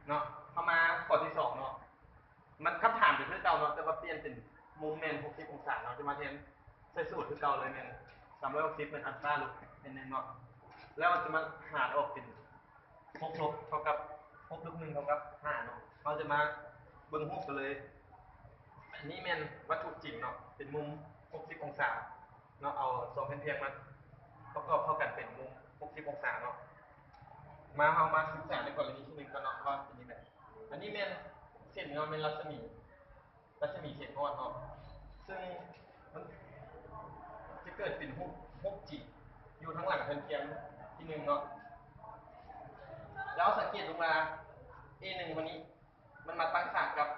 ເນາະ ເຮົາມາຂໍ້ທີສອງເນາະ ມັນຄຳຖາມກໍຄືເກົ່າເນາະ ແຕ່ວ່າປ່ຽນເປັນມຸມແມ່ນຫົກສິບອົງສາເນາະ ຈະມາແທນໃສ່ສູດຄືເກົ່າເລີຍ ແມ່ນສາມຮ້ອຍຫົກສິບ ເປັນອັນຕາລົບແມ່ນໜຶ່ງເນາະ ແລ້ວຈະມາຫານອອກເປັນຫົກລົບເທົ່າກັບ ຫົກລົບໜຶ່ງເທົ່າກັບຫ້າເນາະ ເຮົາຈະມາເບິ່ງຮູບກັນເລີຍ. ອັນນີ້ແມ່ນວັດຖຸຈິງເນາະ ເປັນມຸມຫົກສິບອົງສາເນາະ ເອົາສອງແຜ່ນພຽງມາປະກອບເຂົ້າກັນເປັນມຸມຫົກສິບອົງສາເນາະ. ມາ ເຮົາມາສຶກສາໃນກໍລະນີທີໜຶ່ງກ່ອນເນາະ ວ່າເປັນຈັ່ງໃດ. ອັນນີ້ແມ່ນເສັ້ນເນາະ ແມ່ນລັດສະໝີ ລັດສະໝີແສງຮອດເນາະ ຊຶ່ງມັນຈະເກີດເປັນຮູບ ຮູບຈິງຢູ່ທາງຫຼັງແຜ່ນພຽງທີໜຶ່ງເນາະ ແລ້ວເຮົາສັງເກດເບິ່ງວ່າ ເອໜຶ່ງ ຕົວນີ້ ມັນມາຕັ້ງສາກກັບ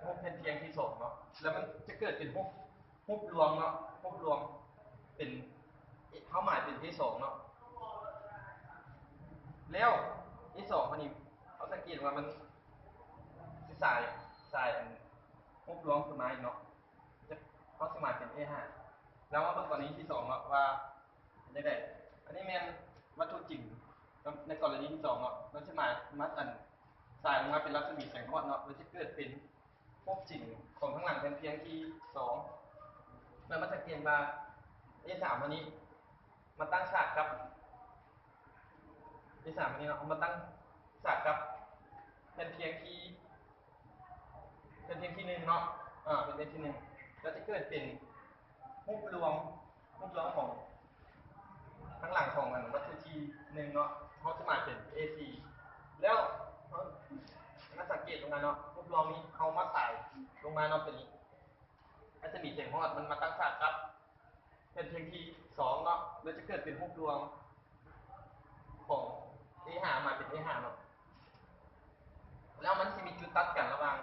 ຮູບແຜ່ນພຽງທີສອງເນາະ ແລ້ວມັນຈະເກີດເປັນຮູບ ຮູບລວງເນາະ ຮູບລວງເປັນ ເຮົາໝາຍເປັນເອສອງເນາະ ແລ້ວເອສອງຕົວນີ້ ເຮົາສັງເກດວ່າມັນຊິສາຍ ສາຍອັນຮູບລວງຂຶ້ນມາອີກເນາະ ຈະ ເຮົາຊິໝາຍເປັນເອຫ້າ ແລ້ວມາເບິ່ງກໍລະນີທີສອງເນາະ ວ່າເປັນຈັ່ງໃດ. ອັນນີ້ແມ່ນວັດຖຸຈິງ ໃນກໍລະນີທີສອງເນາະ ມັນຊິໝາຍ ມັນອັນ ສາຍອອກມາເປັນລັດສະໝີແສງຮອດເນາະ ມັນຈະເກີດເປັນຮູບຈິງຂອງທາງຫຼັງແຜ່ນພຽງທີສອງ ແລ້ວມາສັງເກດວ່າ ເອສາມ ອັນນີ້ ມາຕັ້ງສາກກັບ ເອສາມ ອັນນີ້ເນາະ ມາຕັ້ງສາກກັບແຜ່ນພຽງທີ ແຜ່ນພຽງທີໜຶ່ງເນາະ ອາ ແຜ່ນພຽງທີໜຶ່ງ ແລ້ວຈະເກີດເປັນຮູບລວງ ຮູບລວງຂອງທາງຫຼັງຂອງອັນວັດຖຸທີໜຶ່ງເນາະ ເຮົາຈະໝາຍເປັນເອສີ່ ແລ້ວເຮົາມາສັງເກດຕົງນັ້ນເນາະ ຮູບລວງນີ້ເຮົາມາສາຍລົງມາເນາະ ຕົວນີ້ ລັດສະໝີແສງຮອດມັນມາຕັ້ງສາກກັບແຜ່ນພຽງທີສອງເນາະ ແລ້ວຈະເກີດເປັນຮູບລວງຂອງເອຫ້າ ມາເປັນເອຫ້າເນາະ ແລ້ວມັນຊິມີຈຸດຕັດກັນລະຫວ່າງ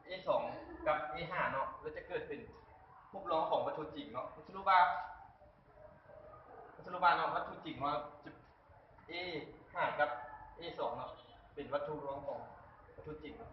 ເອສອງກັບເອຫ້າເນາະ ແລ້ວຈະເກີດເປັນຮູບລວງຂອງວັດຖຸຈິງເນາະ. ສະຫຼຸບວ່າ ສະຫຼຸບວ່າເນາະ ວັດຖຸຈິງວ່າຈະ ເອຫ້າ ກັບເອສອງເນາະ ເປັນວັດຖຸລວງຂອງວັດຖຸຈິງເນາະ.